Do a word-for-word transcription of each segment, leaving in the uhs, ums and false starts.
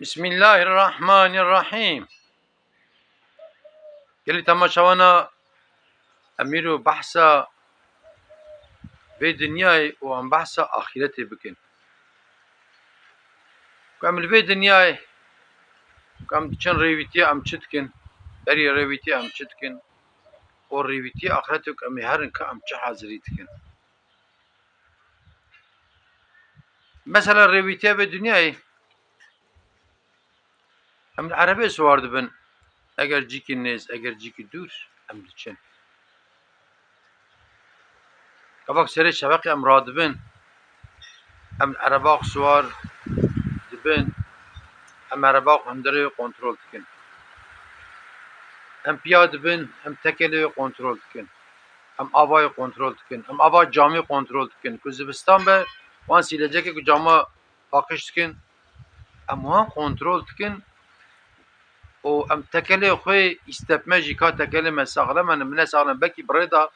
Bismillahirrahmanirrahîm. Gelî temaşewana, em îro behsa vê dinyayê û em behsa axîretê bikin. Ku em li vê dinyayê, ku em diçin rêwîtiya em çi dikin, berî rêwîtiya em çi dikin û rêwîtiya axîretê ku em ê herin ka em çi hazirî dikin. Mesela rêwîtiya vê dinyayê, em li erebê siwar dibin, eger cîkî nêz, eger cîkî dûr, em diçin. Gavak serê şeveqê em radibin, em li erebax siwar dibin, em erebax hundirê kontrol dikin. Em piya dibin, em tekelê kontrol dikin. Em avayê kontrol dikin. Em ava camê kontrol dikin. Ku zivistan be, wan sîlecekê ku cama paqij dikin, em wan kontrol dikin û em tekelê xwe îstepme jî ka tekelê me saxlem e, ne saxlem, belkî bi rê de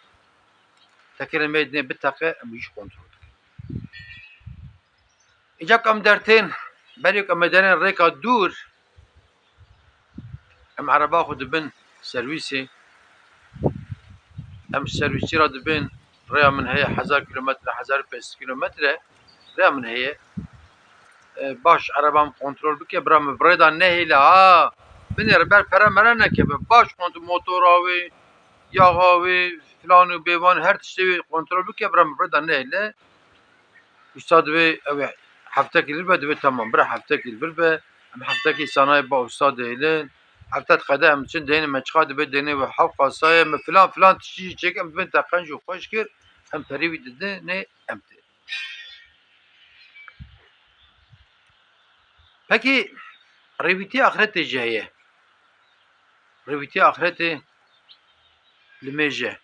tekelê me dinê biteqe, em wî jî kontrol dikin. Îca ku em dertên, berê ku em ê derên rêka dûr, em ereba xwe dibin serwîsê. Em serwîsçî re dibin, rêya min heye hezar kîlometre, hezar û pênc sed kîlometre rêya min heye. E, baş ereba min kontrol bike, bira min bi rê de nehêle ha. Binêre ber pere mere nekeve. Baş kontrol motora wê, yaxa wê, filan û bêvan her tiştê wê kontrol bike, bira min bi rê de nehêle. Usta divê ew ê heftekî li vir be, divê temam. Bira heftekî li vir be. Em heftekî sanayê ba usta dihêlin. Hefte diqede em diçin deynê me çiqa dibe, deynê wê heft qasa ye. Me filan filan tiştî jî çêkir, em dibin te qenc û xweş kir. Em perê wî didinê, em tê. Pekî rêwîtiya axretê jî heye. Rêwîtiya axretê limêj e.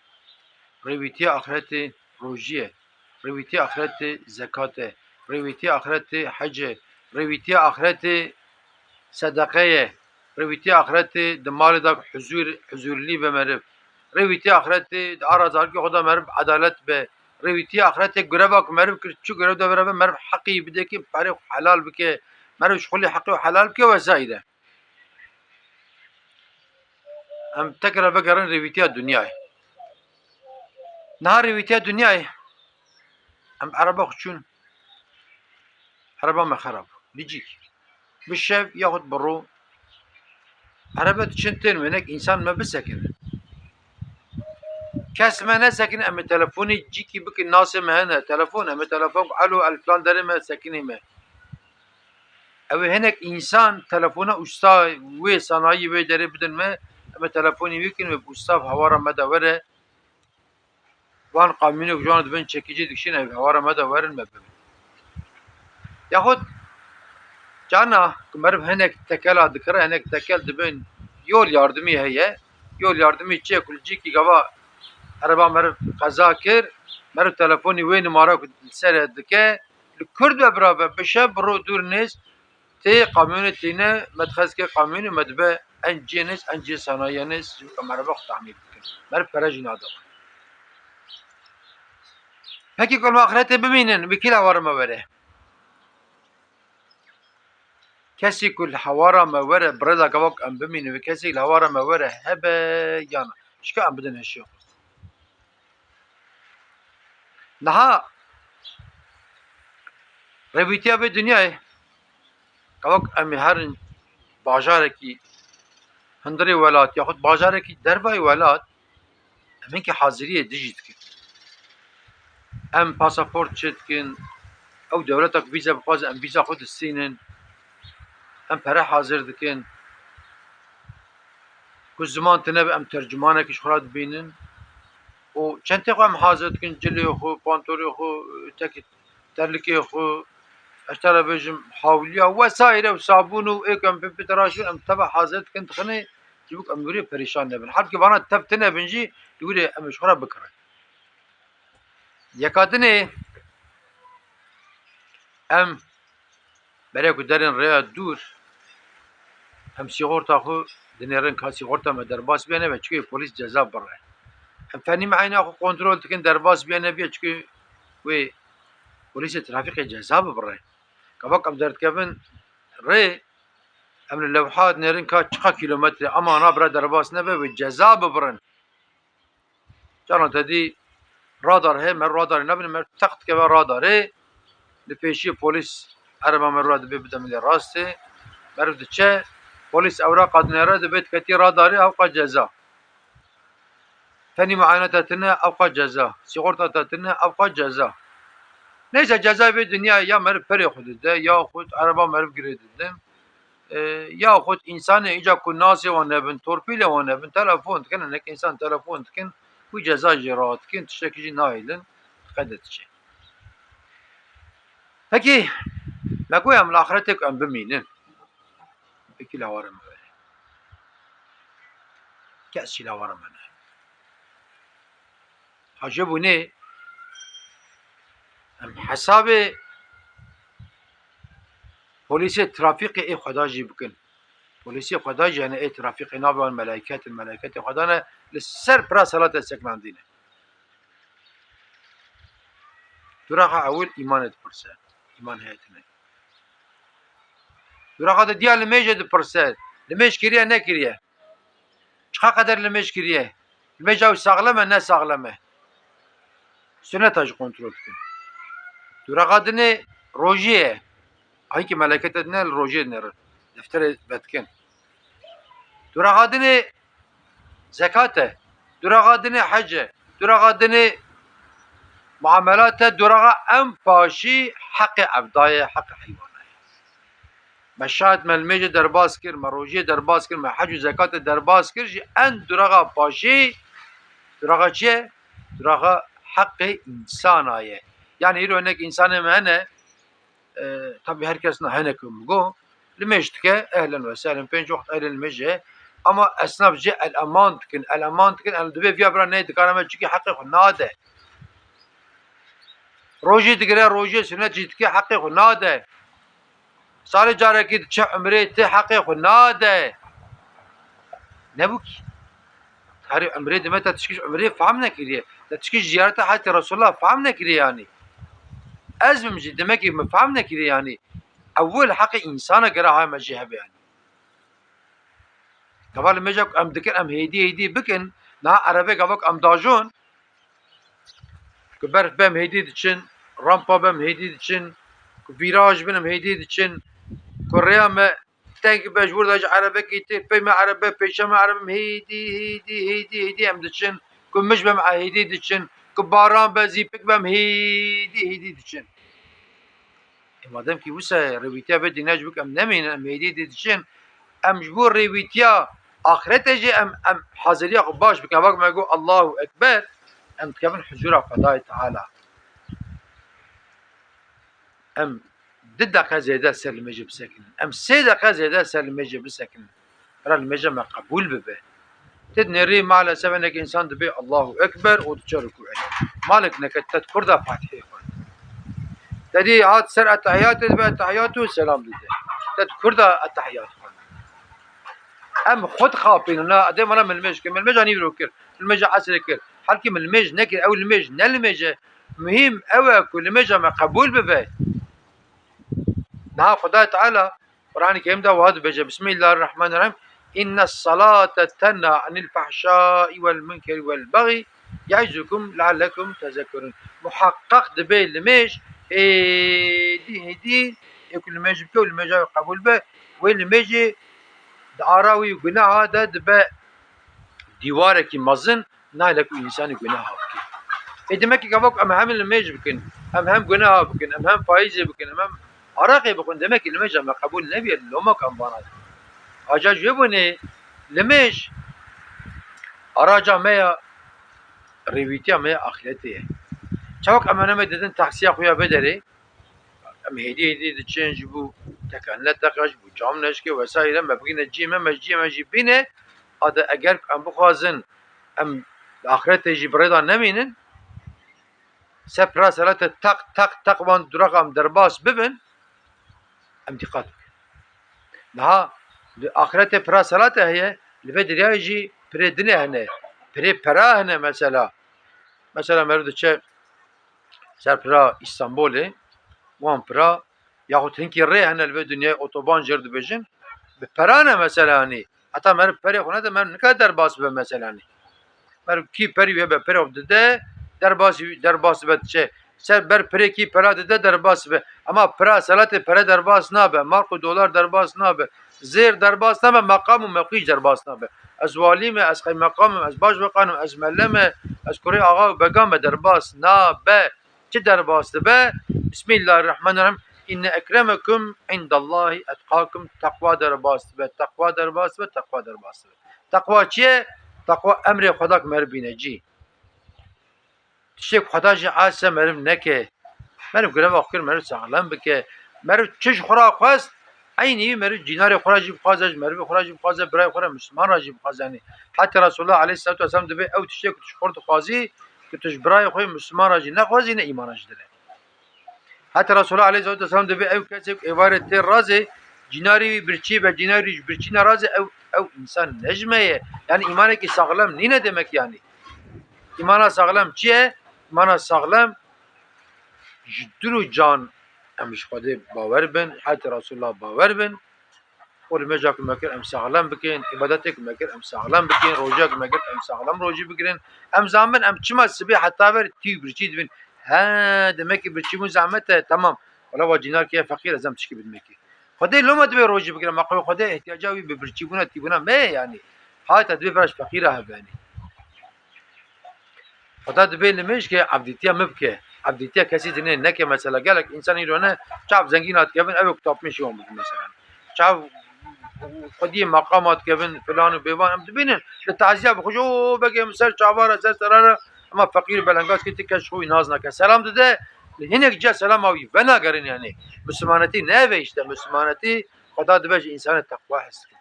Rêwîtiya axretê rojî ye. Rêwîtiya axretê zekat e. Rêwîtiya axretê hec e. Rêwîtiya axretê sedeqe ye. Rêwîtiya axretê di malê de huzûr, huzûrlî be meriv. Rêwîtiya axretê di arazarkê xwe de meriv edalet be. Rêwîtiya axretê gureva ku meriv kir, çi gurev de bire be, meriv heqî bide ki perê xwe helal bike. Meriv ji xulî heqî xwe helal bike vesaîre. Em tekrar vegerin rêwîtiya dinyayê. Niha rêwîtiya dinyayê, em ereba xwe çûn, ereba me xerab bû. Li cîk, bi şev yaxud bi ro, erebe diçin tên wênek însan me bisekine. Kes me nesekine, em ê telefonî cîkî bikin, nasê me hene, telefon, em ê telefon, alo, el filan derê me, sekinî me. Ew ê hinek însan telefona usta wê sanayî wê derê bidin me, em ê telefonî wî kin, wê bi usta bi hewara me de were. Wan kamyonê ku ji wan dibin çekicî dikişîne, hewara me de werin me bibin. Yaxud carna ku meriv hinek tekela dikire, hinek tekel dibin yol yardimî heye. Yol yardimî çi ye ku li cîkî gava ereba meriv qeza kir, meriv telefonî wê nimara ku li ser e dike, li kurd be bira be, bi şev bi ro dûr nêz, tê kamyonê tîne, me dixezike kamyonê me dibe en cihê nêz, en cihê sanayiya nêz, ji bo em ereba xwe tamîr bikin. Meriv pere jî nade. Pekî ku em axretê bimînin, wî kî li hewara me were? Kesî ku li hewara me were, bi rê de gava ku em bimînin, wî kesî li hewara me were hebe yan na? Çika em bidin hişê xwe? Niha rêwîtiya vê dinyayê, gava ku em ê herin bajarekî hundirê welat yaxud bajarekî dervayê welat, em hinkî haziriyê dijî dikin. Em pasaport çêdikin, ew dewleta ku vîze bixwaze, em vîza xwe distînin, em pere hazir dikin. Ku ziman tune be, em tercûmanekî ji xwe re dibînin. Û çentê xwe em hazir dikin, cilê xwe, pantolê xwe, tekî terlikê xwe, ez te re bêjim, havliya vesaire û sabûn û ê ku em pê, pê teraşin, em teva hazir dikin, dixinê, ji bo ku em li wirê perîşan nebin. Halbûkî vana tev tune bin jî, li wirê em ji xwe re bikirin. Yeka dinê em berê ku derin rêya dûr, em sîxorta xwe dinêrin ka sîxorta me derbas bê nebe, çikê polîs ceza bire. Em fernî meyna xwe kontrol dikin, derbas bê nebiye, çikê wê polîsê trafîkê ceza bibire. Gava ku em derdikevin rê, Em li lewha dinêrin ka çiqa kîlometre, ama na bira derbas nebe, wê ceza bibirin. Caran te dî radar heye, mer radarê nabîne, mer teq dikeve radarê. Li pêşiyê polîs ereba meriv re dibê bide milê rastê. Meriv diçe, polîs ewraqa dinêre, dibê diketî radarê, ewqa ceza. Tenî muayeneta tine, ewqa ceza. Sîxorta te tine, ewqa ceza. Neyse, cezayê vê dinyayê ya meriv perê xwe dide, ya xwe ereba meriv girê dide. E, ya xwe însanê îca ku nasê wan nebin, torpîlê wan nebin, telefon dikin, hinek însan telefon dikin, wî ceza jê rahat dikin, tiştekî jî nahêlin, qede diçe. Pekî, me got em li axretê ku em bimînin. Pekî lawara me were. Kes jî lawara me ne. Ha ji bo nê em hesabê polîsê trafîkê ê xwe da jî bikin. Polîsê xwe da jî, yani ê trafîkê nabe wan melaiket in, melaiketê xwe da ne, li ser pira selatê sekinandî ne. Duraxa ewil îmanê dipirse. Îman heye tine. Duraxa didiya limêjê dipirse. Limêj kiriye, nekiriye? Çiqa qeder limêj kiriye? Limêja wî saxlem e, ne saxlem e? Suneta jî kontrol dikin. Duraxa dinê rojiyê ye. Hinkî melekete dinê li rojiyê dinêrin. Defterê vedikin. Duraxa dinê zekat e. Duraxa dinê hec e. Duraxa dinê muamelat e. Duraxa en paşî heqê evda ye, heqê heywana ye. Me şahid, me limêjê derbas kir, me rojiyê derbas kir, me hec û zekatê derbas kir, jî en duraxa paşî, duraxa çi ye? Duraxa heqê însana ye. Yani îro hinek însanê me hene, e, tabî her kes na hene ku min got, limêj dike, ehlen ve sehlen, pênc wext ehlê limêjê ye. Ama esnaf jê el eman dikin, el eman dikin, el dibê viya bira ney dikare me, çikî heqê xwe nade. Rojî digire, rojiyê sunet jî dike, heqê xwe nade. Salê carekî diçe umrê, tê heqê xwe nade. Nebû kî. Herî umrê dime te tişkî ji umrê fehm nekiriye. Te tişkî ji ziyareta heyetê Resulullah fehm nekiriye yanî. Ez bim jî demekî min fehm nekiriye yanî. Ewil heqê însana gere hay me jê hebe yanî. Gava limêja ku em dikin, em hêdî hêdî bikin, niha erebê gava ku em dajon, ku berf be em hêdî diçin, rampa be em hêdî diçin, ku vîraj bin em hêdî diçin, ku rêya me teng be ji wir de ji erebekî tê, pey me erebe, pêşe me erebe, em hêdî, hêdî, hêdî, hêdî em diçin, ku mij be em hêdî diçin, ku baran be, zîpik be em hêdî, hêdî diçin. E, madem kî wisa ye, rêwîtiya vê dinya ji bo em nemînin, em hêdî dê diçin, em ji bo rêwîtiya axretê jî em, em haziriya xwe baş bikin. Vak me got, Allahu Ekber, em dikevin huzura Xwedayê Teala. Em du deqe zêde ser limêjê bisekinin. Em sê deqe zêde ser limêjê bisekinin. Bira limêja me qebûl bibe. Tê dinêrî, maalesef hinek însan dibê Allahu Ekber û diçe rukûê. Malek neke te di kur de Fatihê xwend. Te dî hat ser etehiyatê dibe, etehiyatû selam dide. Te di kur de etehiyat xwend. Em xwe dixapînin, na, edê mala min limêj kir, min limêja nîvro kir, min limêja esrê kir. Halkî min limêj nekir, ew limêj ne limêj e. Muhîm ew e ku limêja me qebûl bibe. Niha Xwedayê Teala Qur'anê Kerîm de wiha dibêje, Bismillahirrahmanirrahîm, Inne salate tenha anil fehşai vel munkeri vel bexî, yaizukum leallekum tezekkerûn. Muheqqeq dibê limêj, hêdî hêdî, ê ku limêj bike û limêja wê qebûl be, wê limêjê di ara wî guneha de dibe dîwarekî mezin, nahêle ku însanî guneha bike. Ê demek ki gava ku em hem limêj bikin, em hem guneha bikin, em hem faîzê bikin, em hem araqê bixwin, demek ki limêja me qebûl nebiye, loma ku em vana dikin. Aca ji wê bûnê limêj araca me ya rêwîtiya me ya axîretê ye. Çawa ku em hene me didin taksiya xwe ya vê derê, em hêdî hêdî diçin ji bo tekan neteqe, ji bo cam neşke vesaire, me bigihîne cihê me, me ji cihê me jî bîne. Ade eger em bixwazin em li axretê jî bi rê de nemînin, ser pira serete teq teq teq wan duraxa em derbas bibin, em dîqat bikin. Niha li axretê pira selate heye, li vê diryayê jî pirê dinê hene, pirê pera hene mesela. Mesela meriv diçe ser pira Îstanbulê, wan pira, yaxud hinkî rê hene li vê dinyayê, otoban jê re dibêjin, Bi pera ne mesela, yanî. Heta meriv perê xwe nede, meriv nikare derbas bibe mesela, yanî. Meriv kî perî wê be, pere dide, derbas, derbas dibe diçe. Ser ber pirekî pera dide, derbas dibe. Ama pira selatê pere derbas nabe, mark û dolar derbas nabe. Zêr derbas nabe, meqam û mewqî derbas nabe. Ez walî me, ez qeymeqam im, ez başbakan im, ez mele me, ez kurê axa û bega me, derbas nabe. Çi derbas dibe? Bismillahirrahmanirrahîm. Inne ekremekum indallahî etqakum. Teqwa derbas dibe, teqwa derbas dibe, teqwa derbas dibe. Teqwa çi ye? Teqwa emrê Xweda ki meriv bîne cî. Tiştê ku Xweda jî ase meriv neke. Meriv gireva xwe kir, meriv saxlem bike. Meriv çi ji xwe ra xwest, eynî wî meriv cînarê xwe ra jî bixwaze, ji merivê xwe ra jî bixwaze, birayê xwe ra, Misliman ra jî bixwaze. Yanî hetê Resulullah aleyhisselatu vesselam dibe ew tiştê ku tu ji xwe dixwazî, ku tu ji birayê xwe Misliman ra jî nexwazî, ne îmana ji dil e. Heta Resulullah aleyhissalatu vesselam dibe ew kesê ku êvarê tê razê, cînarî wî birçî be, cînarî ji birçî ne razê, ew, ew însan ne ji me ye. Yanî îmanekî saxlem nîne demek yanî. Îmana saxlem çi ye? Îmana saxlem ji dil û can em ji Xwedê bawer bin, heta Resulullah bawer bin. Û limêja ku me kir em saxlem bikin, îbadetê ku me kir em saxlem bikin, roja ku me kir em saxlem rojî bigirin. Em zanin em çima sibê heta ver tî û birçî dibin. He, demekî birçîbûn zehmet e, temam. Wela wa cînarkî ye feqîr, ez em tişkî bidimekî. Xwedê loma dibê rojî bigirin, ma qewê Xwedê ihtiyaca wî bi birçîbûna tîbûna me ye yanî. Hayta dibê bira ji feqîra hebe yanî. Xweda dibê limêj ke evdîtiya min bike. Evdîtiya kesî dinê neke mesela. Gelek însan îro ne çav zengîn hat kevin, ew ê ku tapmêşî wan bikin mesela. Çav xwediyê meqam hat kevin, filan û bêvan em dibînin. Li taziya bi xwe jî, "O, begê min ser çava re, ser sera re." Ema feqîr belengaz kê ti kes ji xwe wî naz nake. Selam dide, li hinek ciya selama wî venagerin yanî. Mislimanetî ne ev e işte. Mislimanetî Xweda dibe ji însanê teqwa hez dikin.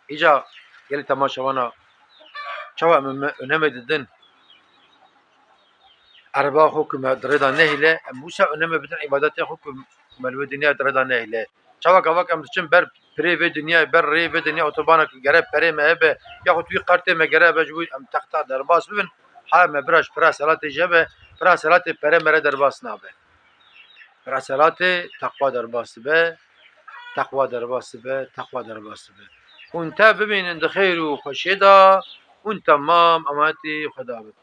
Îca gelî temaşevana çawa em me-, önemê didin? Ereba xwe ku me di rê de nehîle, em wisa önemê bidin îbadetê xwe ku me li wê dinyayê di rê de nehîle. Çawa gava em diçin ber pirê vê dinyayê, ber rê vê dinyayê, otobanek gere perê me hebe, yaxud wî qertê me gere hebe, ji bo em texta derbas bibin, ha me bira ji pira selatê jî hebe, pira selatê pere mere derbas nabe. Pira selatê teqwa derbas dibe, teqwa derbas dibe, teqwa derbas dibe. Hûn te bimînin di xêr û xweşiyê de, hûn temam emanetî Xweda bin.